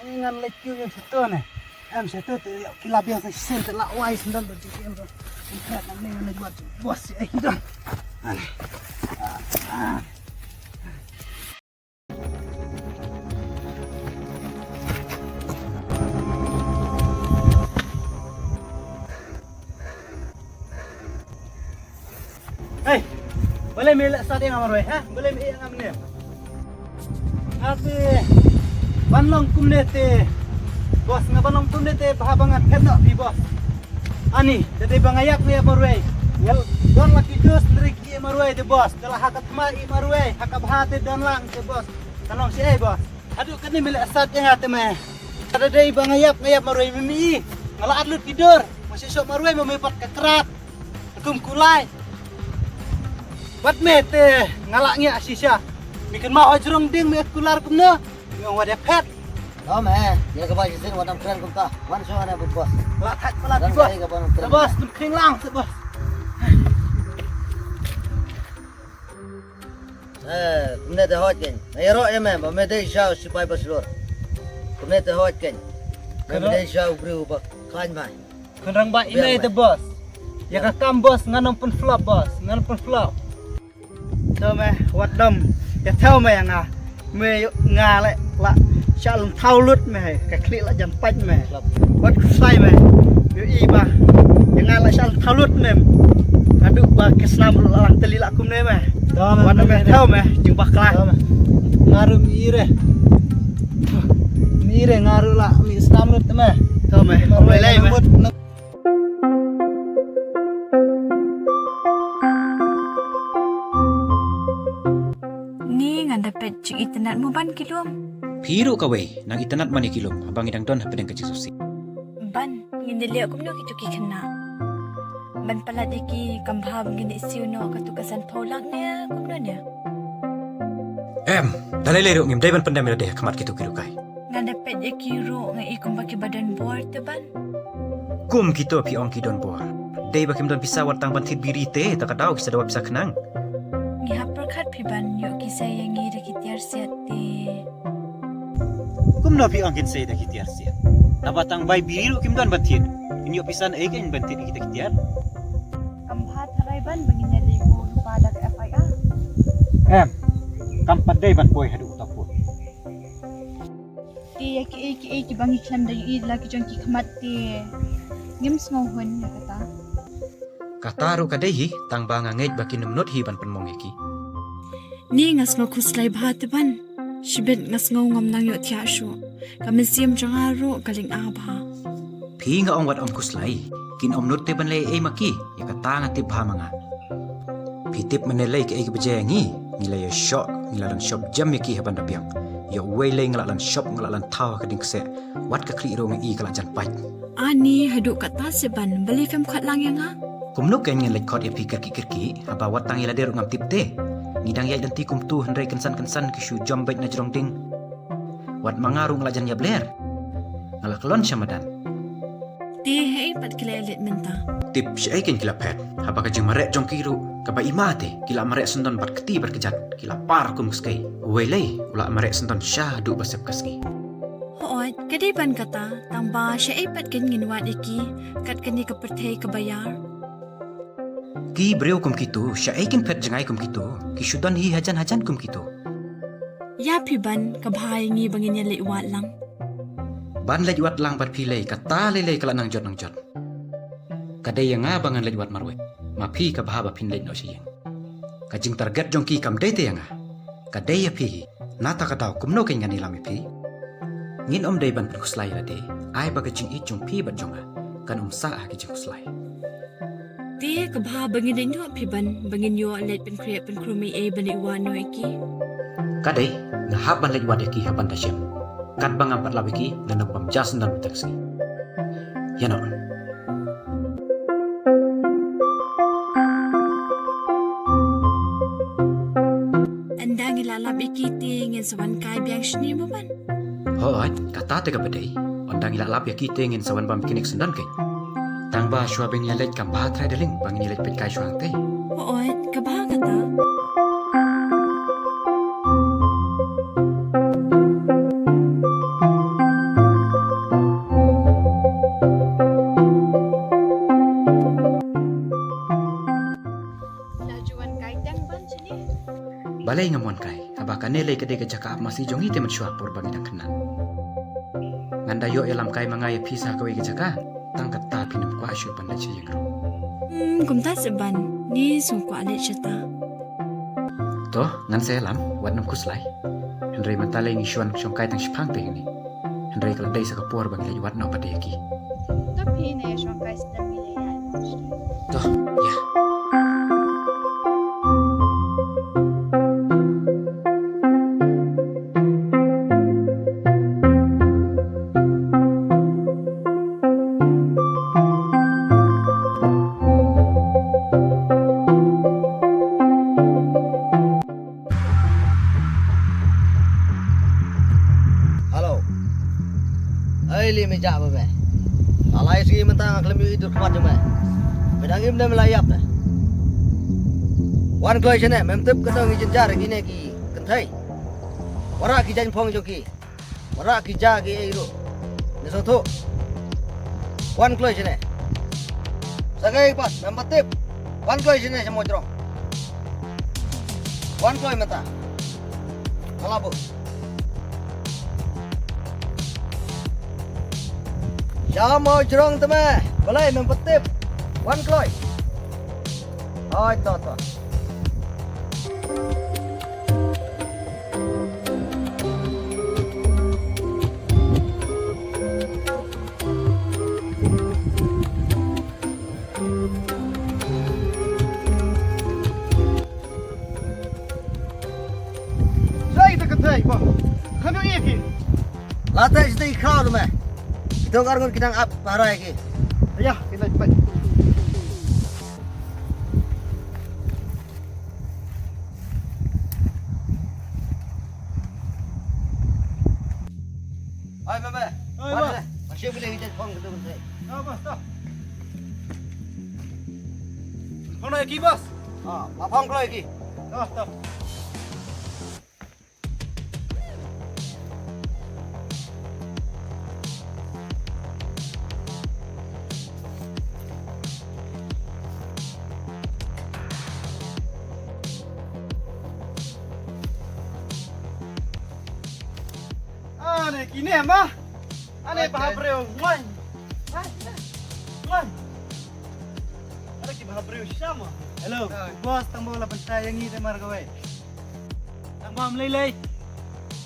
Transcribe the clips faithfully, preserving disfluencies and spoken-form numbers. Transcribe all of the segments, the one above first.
Ngan leit kiew ïa shato ne. Em shato te ïa ki la biang sa shisien te la wai sendon ba jingim ba. Ngan krat nang ne ngan leit wad boss ïa i don. Hei, balei me leh sat ïa nga marwei, ha? Balei me ïa nga mynne? Nga te ban long kumne te, boss, nga ban long kumne te, bha ba ngan phet noh phi, boss. Ani, te dei ba nga ïap nga ïap marwei. Nga don la ki dos nri ki ïa marwei te, boss. Te la ha ka thma ïa marwei, ha ka bha te don lang te, boss. Ka long shi ei, boss? Haduh kane me leh sat ïa nga te me. Ka dei ba nga ïap nga ïap marwei me mi. Nga la at lut ki dur. Mo shisha marwei mo me pat ka krat. Kum kulai. Bad me te nga la ngiah shisha. Mi kynmaw ha jrong ding me kular kumno. Me ong wa dep phet. Lo me, ïa ka ba jisin wa nam kren kumta. Wan shu ana bud boss. La thak pala ki boss. Boss, tum khring lang se boss. Eh, kumne te hot ken. Nga ïaroh ïa me ba me dei sha u sipai ba shlur. Kumne te hot ken. Me dei sha u briew ba khlaiñ mai. Khun rangbah i mei te boss. Ïa ka kam boss ngan ym pynflop boss, ngan ym pynflop. To me wat dom. Ïa thaw me ïa nga. Me nga le la sha lum thaw lut me ka khlieh la jan pait me. Wat kusai me. Ïohi ba ïa nga la sha lum thaw lut me. Haduh ba ka snam ruh la lang teli la kumne me. Wat me thaw me jingbakla. Nga ruh mi ire. Mi ire nga ruh la mi snam lut me. To me. Ym lei lei me. Ni ngan da peit jingitynnat mo ban ki lum. Phi ruh kawei nang itynnat man ïa ki lum haba ngi dang don hapdeng ka jingsngewsih. Ban ngin ïaleh kumno kito ki khynnah? Ban palat ïa ki kam bha ba ngin ïa siew noh katu ka san phew lak ne kumno ne? Em, da lei lei ruh ngim dei ban pyndem ïa lade ha khmat kito ki rukai. Ngan da peit ïa ki ruh nga i kumba kiba don bor te ban. Kum kito phi ong ki don bor. Dei ba kim don pisa wat tang ban thied biri te, ta ka daw ki sa dawa pisa khnang. Ngi hap pyrkhat phi ban ïoh ki sei ïa ngi da ki tiar siat te. Kumno phi ong kin sei da ki tiar siat? Naba tang bai biri ruh kim don ban thied. Kin ïoh pisa ei kein ban thied ïa kita ki tiar. Kam bha tharai ban ba ngin ïaleh mo rupa da ka F I R. Em, kam pat dei ban poi haduh uta pud. Te ïa kiei kiei kiba ngi khlem da ïohi la ki jong ki khmat te ngim sngew hun ïa kata. Kata ruh ka dei hi tang ba nga ngeit ba kin ym nud hi ban pynmong ïa ki. Ni nga sngew khuslai bha te ban. Shibit nga sngew ngam nang ïohthiah shuh. Ka mynsiem jong nga ruh ka lynga bha. Phi nga ong wat ym khuslai. Kin ym nud te ban leh ei ma ki. Ïa kata nga tip bha ma nga. Phi tip mynne lei kaei kaba jia ïa ngi. Ngi la ïa shoh, ngi la lan shop jam ïa ki ha ban da biang. Ïa uwei lei nga la lan shop, nga la lan thaw ha ka dieng kseh. Wat ka khlieh ruh nga i ka la jan pait. Ani haduh katta se ban, balei phim khot lang ïa nga? Kumno kein ngan leit khot ïa phi kyrkieh kyrkieh, haba wat tang ïa lade ruh ngam tip te. Ngi dang ïaid lynti kumtu hynrei kynsan kynsan ki shu jam beit na jrong ding. Wat ma nga ruh nga la jan ïap ler. Nga la kyllon sha madan. Te hei pat ki la ïa leit mynta. Tip shaei kein ki la phet. Haba ka jingmareh jong ki ruh kaba ima te ki la mareh syndon bad kti bad kjat ki la par kum ka skei. Uwei lei u la mareh syndon sha haduh ba sep ka sngi. Hooid, ka dei ban kata, tang ba shaei pat kein ngin wad ïa ki kat kane ka pyrthei kaba ïar. Ki briew kum kito, shaei kin phet jngai kum kito, ki shu don hi hajan hajan kum kito. Ïa phi ban, ka bha ïa ngi ba ngin ïa leit wad lang. Ban leit wad lang bad phi lei, kata lei lei ka la nang jot nang jot. Ka dei ïa nga ba ngan leit wad marwei. Ma phi ka bha ba phin leit noh sha ïing. Ka jingtarget jong ki kam dei te ïa nga. Ka dei ïa phi hi. Nata ka daw kumno kein ngan ïalam ïa phi. Ngin ym dei ban pynkhuslai ïa lade. Ai ba ka jingïeit jong phi bad jong nga kan ym sah ha ka jingkhuslai. Te ka bha ba ngin leit noh phi ban ba ngin ïoh leit pynkhreh pynkhrumi ei ban leit wad noh ïa ki. Ka dei nga hap ban leit wad ïa ki ha ban da shem. Katba ngam pat lap ïa ki ngan ym bam ja syndon mynta ka sngi. Ïa noh. Ynda ngi la lap ïa ki te ngin sa wan kai biang shane mo ban. Hooid, kata te kaba dei. Ynda ngi la lap ïa ki te ngin sa wan bam kine ki syndon kein. Tang ba shuwa ba ngi ïa leit kam bha trai darling ba ngin ïa leit peit kai shuwa hangtei. Hooid, ka bha kata. Dei nga mon kai, haba kane lei ka dei ka jaka ap masi jong ngi te mynshuwa por ba ngi dang khynnah. Ngan da ïoh ïalam kai ma nga ïa phi sha kawei ka jaka, tang katta phin ym kwah shuh ban leit sha ïing ruh. Hmm, kumta seh ban, ngi sngewkwah leit shata. To, ngan sa ïalam, wat nym khuslai. Hynrei mynta lei ngi shu wan shong kai tang shiphang te hangne. Hynrei ka la dei sa ka por ba ngi leit wad noh pat ïa ki. To phi ne shong kai sdang ngi leit ïa. To, ïa. Hello. Ai li me ja ba me. Alai si mynta nga khlem ïohi dur khmat jong me. Me dang im ne me la ïap ne. Wan kloi shane, mem tip kata ngi jynjar kine ki kynthei. Wara ki jaiñ phong jong ki. Wara ki ja ki ei ruh. Ne sngewthuh. Wan kloi shane. Sa kaei pat, mem pat tip. Wan kloi shane sha mawjrong. Wan kloi mynta. Ka la buh. Sha mawjrong te me. Balei mem pat tip. Wan kloi. Hoi to to. Sa ïa kita kynthei, ba. Kano ïa ki? La te ïa kita ki khraw me. Kita ngar ngur kita ap para ïa ki. Ïa, kita pai. Hai, Mama. Hai, Bos. Masih boleh kita phone kita bentar. Ya, Bos, dah. Phone lagi, Bos. Ah, phone lagi. Dah, dah. Ane kine ma. Ane ba breu. Ngoi. Ngoi. Ane ki ba breu shama. Hello. Bos, tang ba la pynta ïa ngi te mar kawei. Tang ba ym lei lei.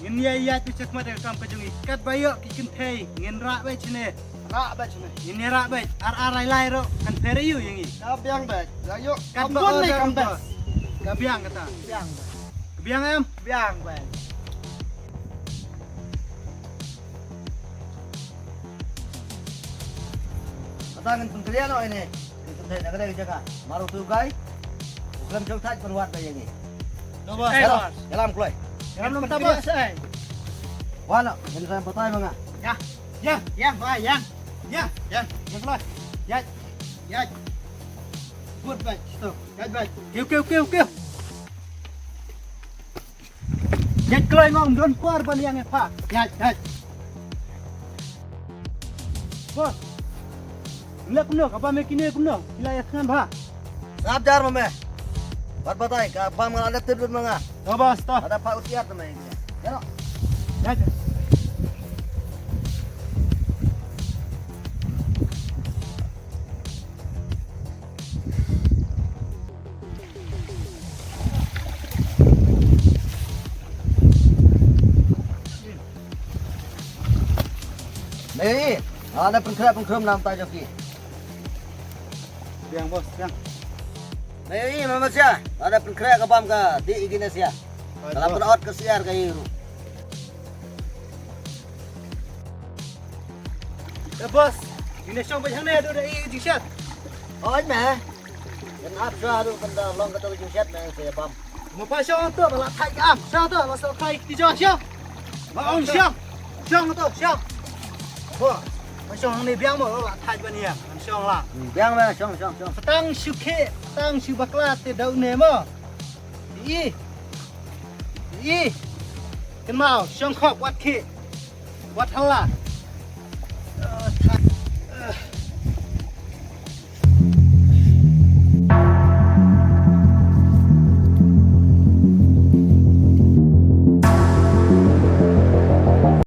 Ngin ïa ïaid tu chekhmat ïa ka kam ka jong ngi. Katba ïoh ki kynthei ngin rah beit shane. Rah beit shane. Ngin ïa rah beit. Ar ar lai lai ruh kan pher ïa u ïa ngi. Ka biang beit. Ïa ïoh. Katba ym bun lei order kam beit. Ka biang kata. Biang beit. Biang em? Biang beit. Kata ngin pynkhreh noh ine. Ngin pynkhreh na ka dei ka jaka. Mar utu u guy u khlem shong thait pynwad ba ïa ngi. To bos. Ïalam kloi. Ïalam long ta bos. Wan noh, ngin sa batai ma nga. Ïa. Ïa, ïa, ba ïa. Ïa, ïa. Ïa kloi. Ïa. Ïa. Good bait, stop. Ïa bait. Kiew, kiew, kiew, kiew. Ïaid kloi ngong, don por ban ïa ngi pha. Ïaid, ïaid. Bos. Lek kumno, ka bam ïa kine kumno? Ki la ïa thngan bha. Sngap jar ma me. Bat batai, ka bam nga la dep tip lut ma nga. To bos, to. Ada pha u tiar te me. Ïa no. Ïaid. Nei, ada pynkhreh pynkhreh namta jong ki. Biang bos, biang. Nei, mama sia, ada pynkhreh ka bam ka dih igi ne sia. Ka la pynot ka siar ka ïing ruh. Eh bos, ine shong beit hangne, haduh da i jingshet. Oi me. Kan ap sha haduh kan da long ka jingshet me se bam. Mo pa shong to ba la thait ka am, shong to ba sa thait ki jo shong. Ba ong shong. Shong to shong. Bo. Pa shong hangne biang mo la thait ban ïa. Kan shong la. Biang me shong shong shong. Tang shu khe, tang shu bakla te dau ne mo. I. I. Kynmaw, shong khop wat khie. Wat hala.